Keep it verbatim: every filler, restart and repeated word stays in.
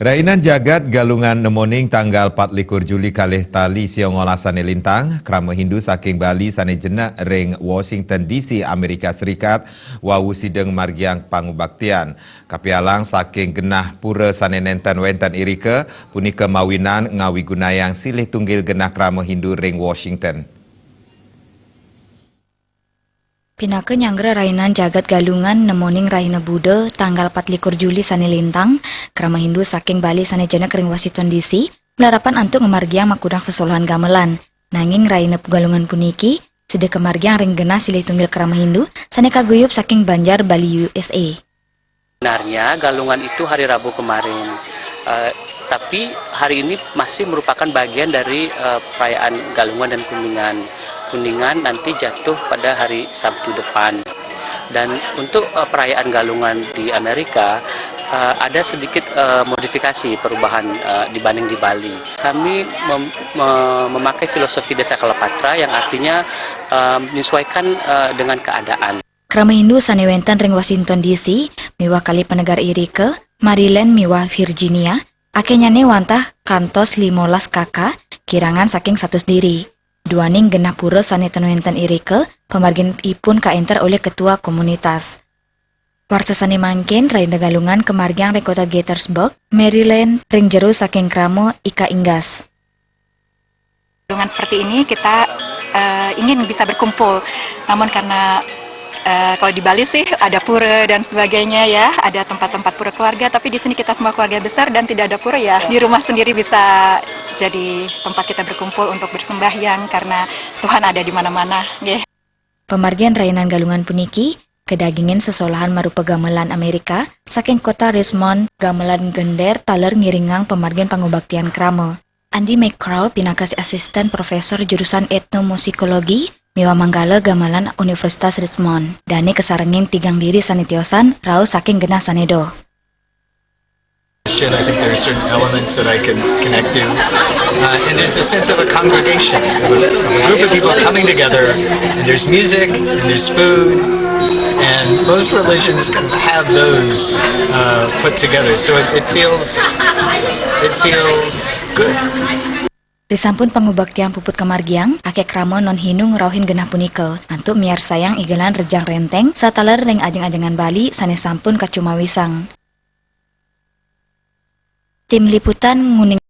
Rainan jagat Galungan nemoning tanggal patlikur Juli kalih tali siangolas sané lintang, krama Hindu saking Bali sané jenek ring Washington D C, Amerika Serikat, wau sida ngamargiang pangubaktian. Kapialang saking genah pura sané nénten wénten irika, punika mawinan ngawigunayang silih tunggil genah krama Hindu ring Washington. Pinaka nyanggra rainan jagat Galungan nemoning rahina Buda, tanggal patlikur Juli sané lintang, krama Hindu saking Bali sané jenek ring Washington D C, malarapan antuk ngamargiang makudang sesolahan gamelan. Nanging rahina Galungan puniki, sida kamargiang ring genah silih tunggil krama Hindu, sané kaguyup saking Banjar, Bali, U S A. Sebenarnya Galungan itu hari Rabu kemarin, eh, tapi hari ini masih merupakan bagian dari, eh, perayaan Galungan dan Kuningan. Kuningan nanti jatuh pada hari Sabtu depan. Dan untuk, eh, perayaan Galungan di Amerika, eh, ada sedikit, eh, modifikasi, perubahan, eh, dibanding di Bali. Kami mem-, me-, memakai filosofi Desa Kalapatra yang artinya, eh, menyesuaikan, eh, dengan keadaan. Krama Hindu sané wénten ring Washington D C miwah kalih panegara irika, Maryland miwah Virginia, akéhnyané wantah kantos limolas K K, kirangan saking satus diri. Duaning genah pura sané ten wénten irika, pamarginipun kaénter olih ketua komunitas. Warsa sané mangkin, Rahina Galungan kamargiang ring kota Gaithersburg, Maryland, ring jero saking krama Ika Inggas. Dengan seperti ini kita, eh, ingin bisa berkumpul. Namun karena, eh, kalau di Bali sih ada pura dan sebagainya ya, ada tempat-tempat pura keluarga, tapi di sini kita semua keluarga besar dan tidak ada pura ya. Di rumah sendiri bisa jadi tempat kita berkumpul untuk bersembahyang karena Tuhan ada di mana-mana, nggih. Pamargin Rainan Galungan puniki kadagingin sesolahan marupa gamelan Amerika saking kota Richmond, gamelan gender taler ngiringang pamargin pangubaktian krama. Andy McCraw pinaka asisten profesor jurusan etnomusikologi miwah manggala gamelan Universitas Richmond. Dané kasarengin tigang diri sané tiosan rauh saking genah sané doh. Question. I think there are certain elements that I can connect to. Uh, and there's a sense of a congregation, of a, of a group of people coming together, and there's music, and there's food, and most religions kind of have those uh, put together. So it, it feels, it feels good. Risampun pangubaktian puput kamargiang, akéh krama non hinung rauhin genah punika, antuk miarsayang igelan rejang renteng sataler ring ajeng-ajengan Bali sané sampun kacumawisang. Tim Liputan nguning